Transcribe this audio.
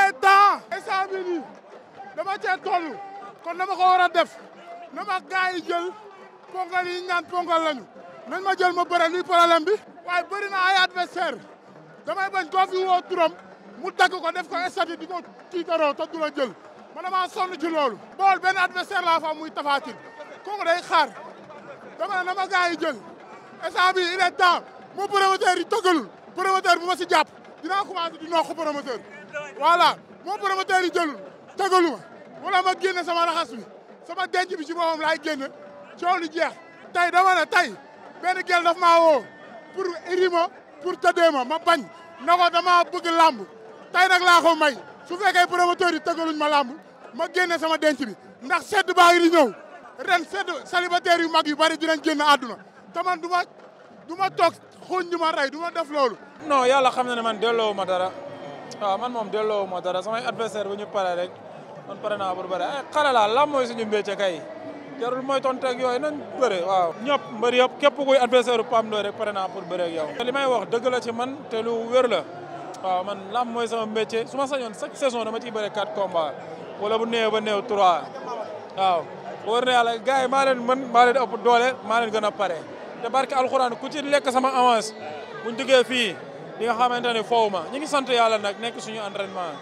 est temps. instant bii nii dama cee toll kon dama ko war a def na ma gars yi jël ponkal yi ñaan ponkal lañu nañ ma jël ma bëre luy problème bi. waaye bëri na ay adversaire damay bañ koo fi woo turam mu dagg ko def ko statut di ko tiitaroo te du la jël man damaa sonn ci loolu. bool benn adversaire laa fa muy Tapha Tine kooku day xaar dama ne na ma gars yi jël instant bii il est temps mu promoteur yi tëggalul promoteur bu ma si jàpp dinaa commencé di noq promoteur voilà moo promoteur yi jëlul tëggalu ma wala ma génne sama raxas bi sama denc bi ci boppam laay génne coow li jeex. tey dama ne tey benn gel daf maa woo pour iri ma pour tëddee ma bañ na ko dama bëgg làmb tey nag laa ko may su fekkee promoteur yi tëggaluñ ma làmb ma génne sama denc bi ndax sedd baa ngi di ñëw ren sedd célibataire yu mag yu bari dinañ génn àdduna te man du ma toog xuñ di ma rey du ma def loolu. non yàlla xam na ne man delloowu ma dara waaw man moom delloowu ma dara samay adversaire bu ñu pare rek man pare naa pour bëre ay xale laa lam mooy suñu mbécce kay jarul mooy tonteeg yooyu nañ bëre waaw. ñëpp mbër yëpp képp kuy adversaire bu Pape Ndoye rek pare naa pour bëre ak yow. li may wax dëgg la ci man te lu wér la waaw man lam mooy sama mbécce su ma sañoon chaque saison dama ciy bëre 4 combats wala bu néew ba néew 3 waaw. wóor na yàlla gars yi maa leen mën maa leen ëpp doole maa leen gën a pare te barke alxuraan ku ci lekk sama avance buñ duggee fii di nga xamante ne foofu ma ñu ngi sant yàlla nag nekk suñu entraînement.